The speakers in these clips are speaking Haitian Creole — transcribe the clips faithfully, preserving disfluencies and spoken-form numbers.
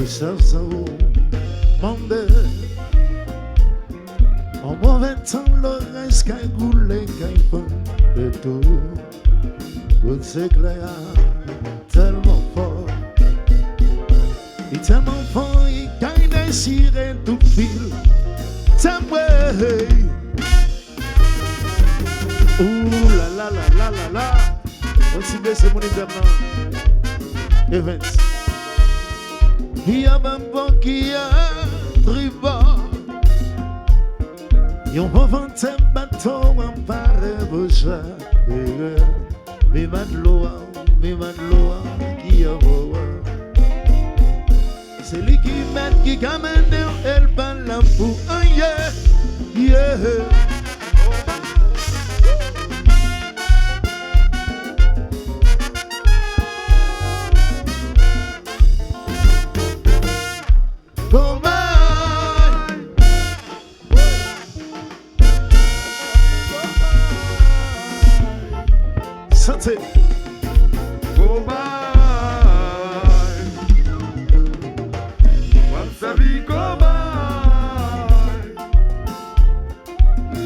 Sa sa ou mande. On move tan loraj kay goule, kay fann de tou. Kout seklè a tèlman fò. Li tèlman fò, li kay desire tout fil. Tanpri. Ooh la la la la la la. On ti bese moun li fè m nan. Evans. Ki a ban bon, ki a tribò. Yon van vante bato an pare pou sa. Mi matlo a, mi matlo a, ki a vò a. Se li ki mèt, ki ka mennen w, e l pa la pou anyen. Yeah. Konbay. Sante. Konbay. W ap sèvi konbay.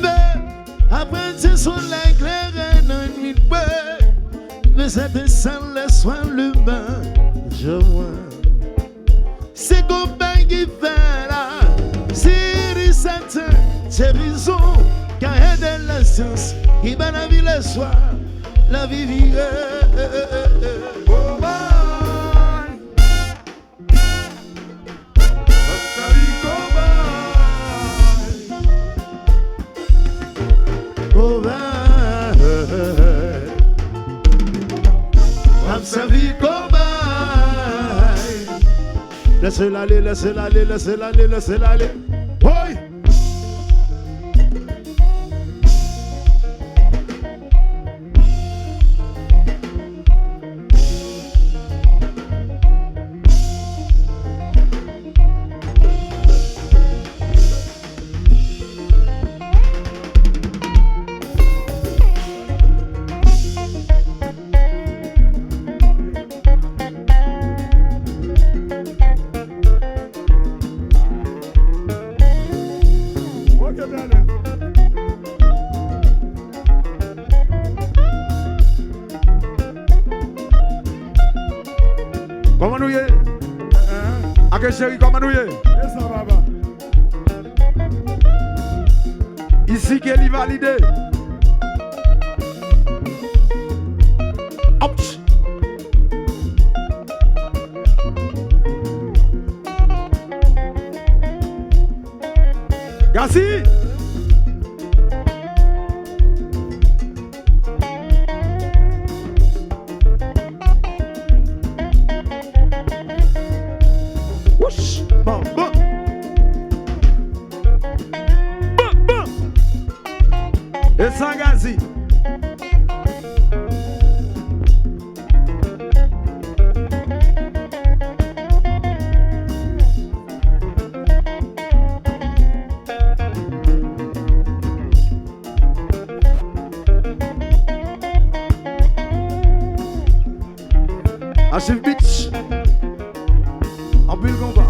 Men, apre ti solèy klere nan nwit mwen, men sèten san lèswa limen je mwen. Se konbay ki fè la, si li sèten, se rezon, ka ede lasyans, ki ba lavi lèswa, lavi vire. Konbay. W ap sèvi konbay. Konbay. W ap sèvi konbay. Lèse l ale, lèse l ale, lèse l ale, lèse l ale. Woy! Ok, Daniel. Kòman nou ye? Ake cheri, kòman nou ye? E sa, papa? Isi ke li valide. Ouch! Gasi! Wouch! Bon, bon! Bon, bon! E sa, Gazzy. Achiv Beach. Anpil konpa.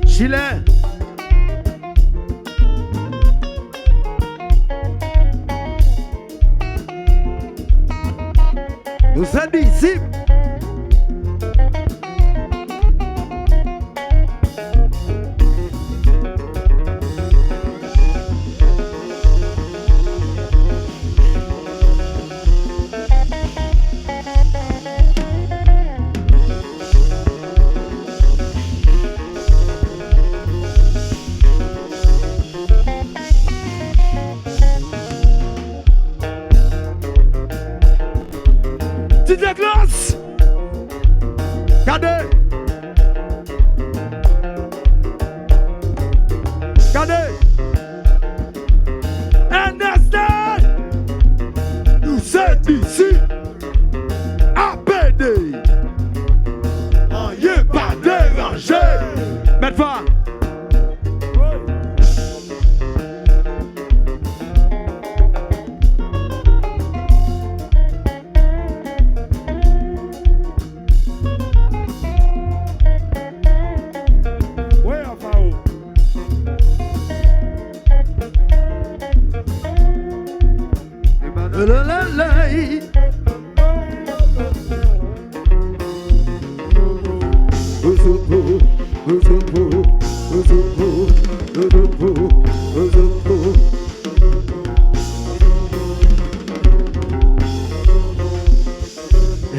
Chilè. Nou se disip. D J Klass! Ozopo, ozopo, ozopo, ozopo.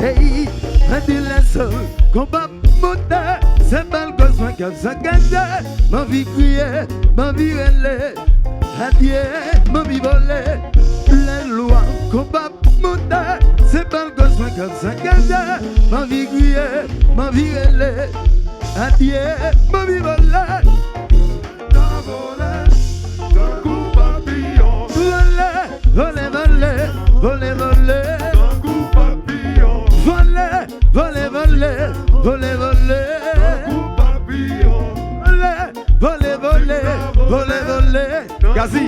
Hey, mwen di lèzòm, konba ap monte, se bèl goz mwen k ap sakaje. M anvi kriye, m anvi rele, adye, m anvi vole. Lè lwa konba ap monte, se bèl goz mwen k ap sakaje. M anvi kriye, m anvi rele, adye, m anvi vole. Vole, vole, vole, vole, vole. Vole, vole, vole, vole, vole. Vole, vole, vole, vole, vole. Gazi,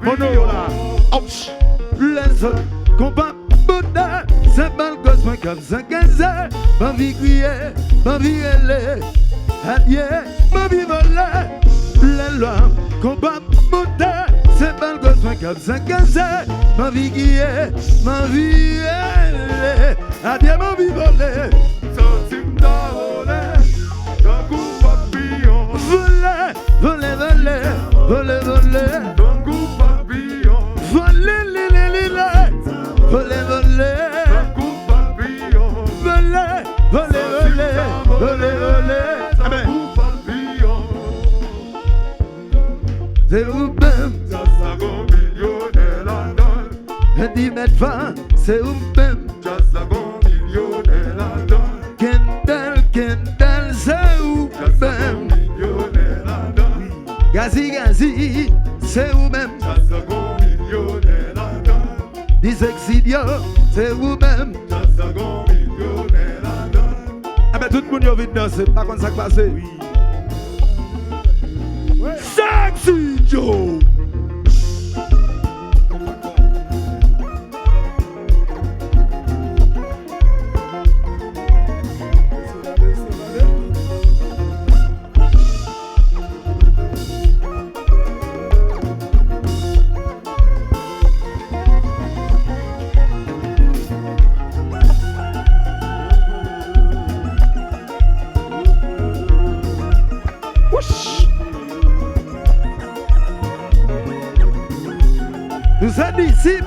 mono yo la. Ouch. Lèzòm, konba ap monte, se bèl goz mwen k ap sakaje. M anvi kriye, m anvi rele, adye, m anvi vole. Lè lwa konba ap monte, se bèl goz mwen k ap sakaje. M anvi kriye, m anvi rele, adye, m anvi vole. Santi m ta vole, tankou papiyon. Vole, vole, vole, vole, vole. Tankou papiyon. Vole, le, le, le, le. Vole, vole. Tankou papiyon. Vole, vole, vole, vole, vole. Tankou papiyon. Se ou menm. Djaz la gon milyonè ladan l. Eddie Mèt Van, se ou menm. Djaz la gon milyonè ladan l. Kendal, Kendal, se ou menm. Djaz la gon milyonè ladan l. Gazi, Gazi, se ou menm. Djaz la gon milyonè ladan l. Di Sexy Joe, se ou menm. Djaz la gon milyonè ladan l. Enben, tout moun yo vin danse, m pa konn sa k pase. Wi. Sexy Joe. Wouch! Nou se disip.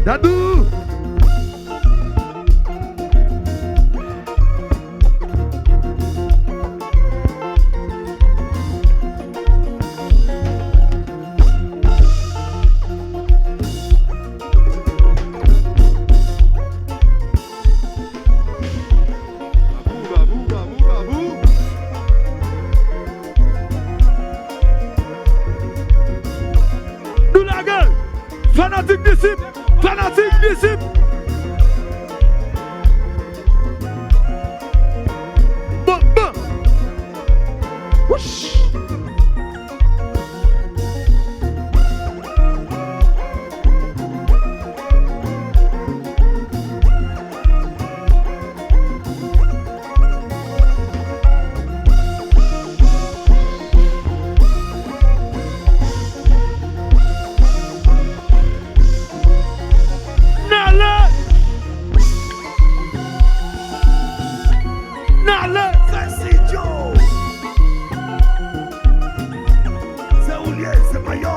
Dadou! Babou, babou, babou, babou. Nou lage! Fanatik disip! Fanatik disip! Bon, bon! Wouch! N ale! N ale! Sexy Joe! Se ou l ye, se pa yo!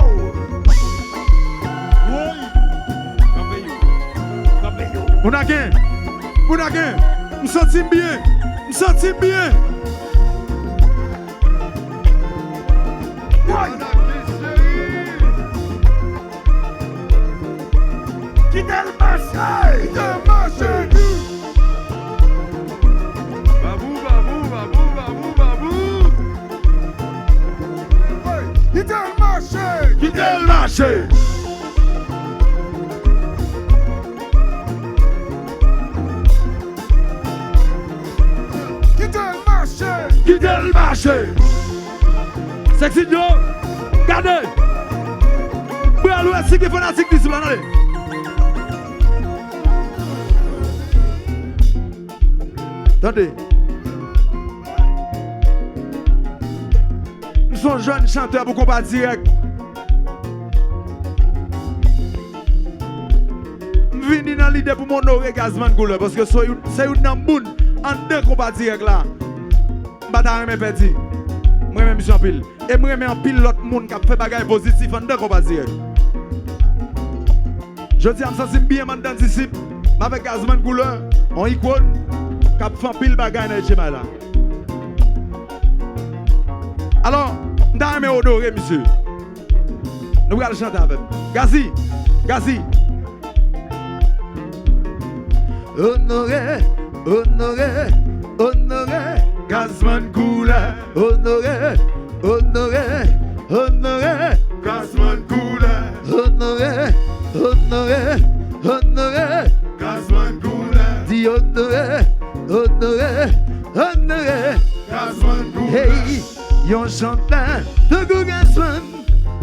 Woy! Kanpe yo! Kanpe yo! Moun a gen! Moun a gen! M santi m byen! M santi m byen! Woy! Kite l mache! Kite l mache! Babou, babou, babou, babou, babou! Hey! Kite l mache! Kite l mache! Kite l mache! Kite l mache! Sexy Joe, gade! Pral wè si gen fanatik disip la, tande. Tande. M se yon jèn chantè pou konpa dirèk. M vini nan lide pou m onore Gazman Koulè, paske se youn, se youn nan moun anndan konpa dirèk la m pa ta renmen pèdi. M renmen misye anpil. E m renmen anpil lòt moun k ap fè bagay pozitif anndan konpa dirèk. Jodi a, m santi m byen m anndan Disip. M avèk Gazman Koulè, yon ikòn k ap fè anpil bagay nan H M I la. Alò, m ta renmen onore misye. Nou pral chante avè m. Gazi, Gazi. Onore, onore, onore, Gazman Koulè. Onore, onore, onore, Gazman Koulè. Onore, onore, onore, Gazman Koulè. Di onore, onore, onore, Gazman Koulè. Hey, yon chantè tankou Gazman,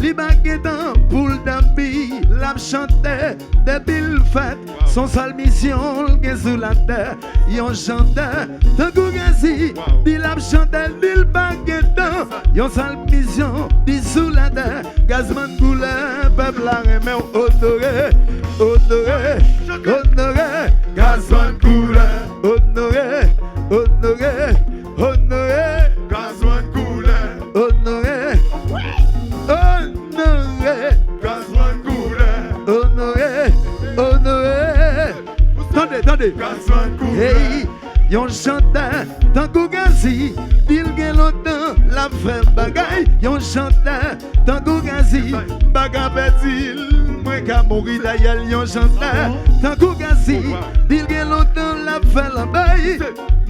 li pa gen tan pou l dòmi, l ap chante depi l fèt. Se yon sèl misyon l gen sou latè. Yon chantè tankou Gazi, di l ap chante, di l pa gen tan. Yon sèl misyon, di sou latè. Gazman Koulè, pèp la renmen w. Onore, onore, onore, Gazman Koulè. Onore, onore, onore, Gazman Koulè. Onore, onore, Gazman Koulè. Onore, onore. Tande, tande. Gazman Koulè. Hey, yon chantè tankou Gazi, di l gen lontan l ap fè bagay. Yon chantè tankou Gazi, m pa ka pèdi l, mwen ka mouri dèyè l. Yon chantè tankou Gazi, di l gen lontan l ap fè lanbay.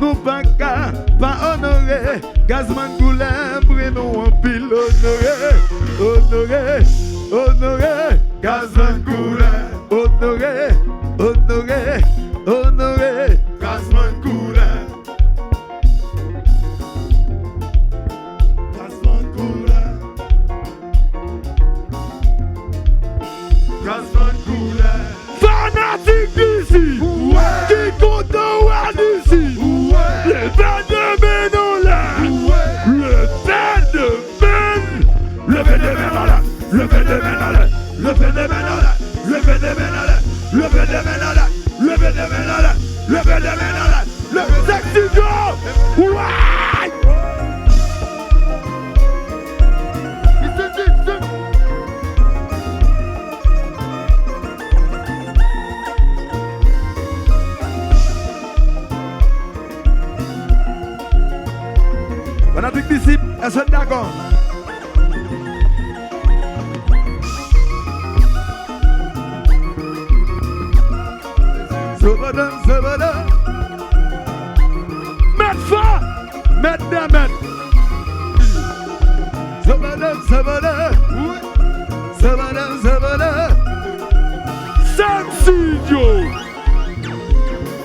Nou pa ka pa onore Gazman Koulè, m renmen w anpil. Onore, onore, onore, Gazman Koulè. Onore, onore, onore, Gazman Koulè. Gazman Koulè. Gazman Koulè. Fanatik Disip, ki kontan wè Disip, leve de men anlè. Leve de men. Leve de men anlè. Leve de men anlè. Leve de men anlè. Leve de men anlè. Leve de men anlè. Leve de men anlè. Leve de men anlè. Leve Sexy Joe. Way! Fanatik Disip, èske n dakò? Zobodo, zobodo. Mèt fò, mèt dè mèt. Zobodo, zobodo. Zobodo, zobodo. Sexy Joe.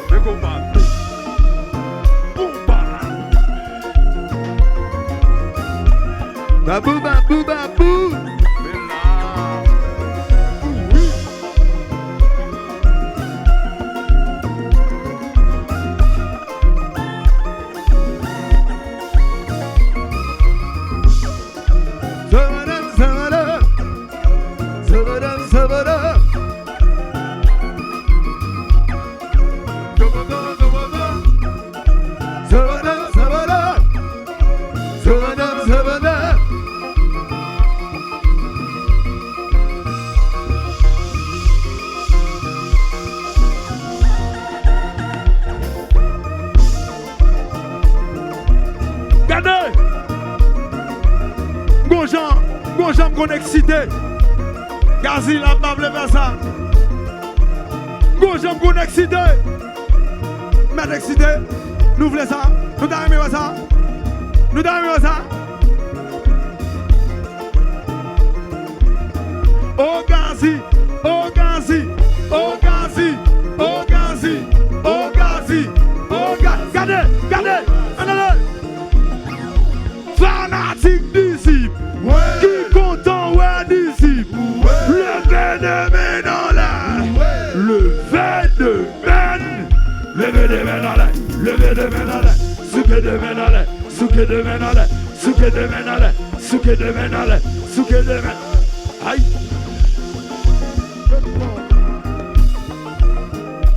Men konpa. Konpa. Babou, babou, babou. Men la. Wi. Savannah, Savannah. Savannah, Savannah. Savannah, Savannah. Savannah, Savannah. Gade! Gon jan, gon jan m konn eksite. Gazi la pa vle fè sa. Gon jan m konn eksite. Mèt eksite. Nou vle sa. Nou ta renmen wè sa. Nou ta renmen wè sa. O Gazi, o Gazi, o Gazi, o Gazi, o Gazi, o Ga-, gade, gade, ann ale. Fanatik Disip, ki kontan wè Disip, leve de men anlè, leve de men, leve de men anlè, leve de men anlè, souke de men anlè. Souke de men anlè, souke de men anlè, souke de men anlè, souke de men. Ay!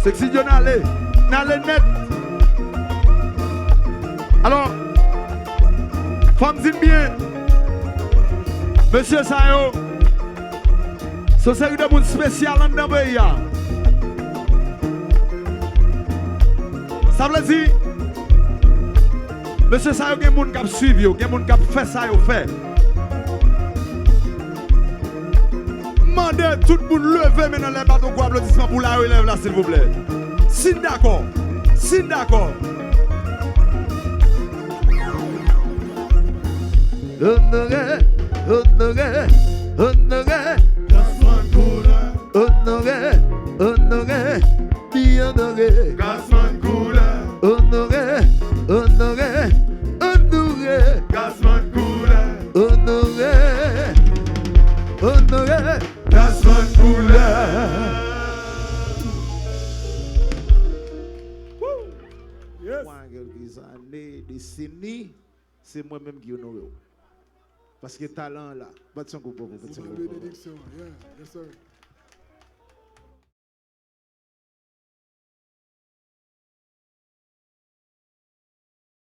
Sexy Joe n ale, n ale nèt. Alò, fò m di n byen, mesye sa yo, se yon seri de moun espesyal anndan peyi a. Sa vle di, mesye sa yo gen moun k ap swiv yo, gen moun k ap fè sa yo fè. M mande tout moun leve men nan lè baton gwo aplodisman pou la relève la, silvouplè. Si n dakò, si n dakò. Onore, onore, onore. Gasman koulè. Onore, onore, byen onore. Gasman koulè. Onore, onore, onore. Gasman koulè. Onore, onore. Gasman koulè. Yes. Mwen, kèlke zane, deseni, se mwen menm ki onore w. Paske talan an la. Bat yon kout bravo pou ti group. Benediksyon. Yeah, yes, sir.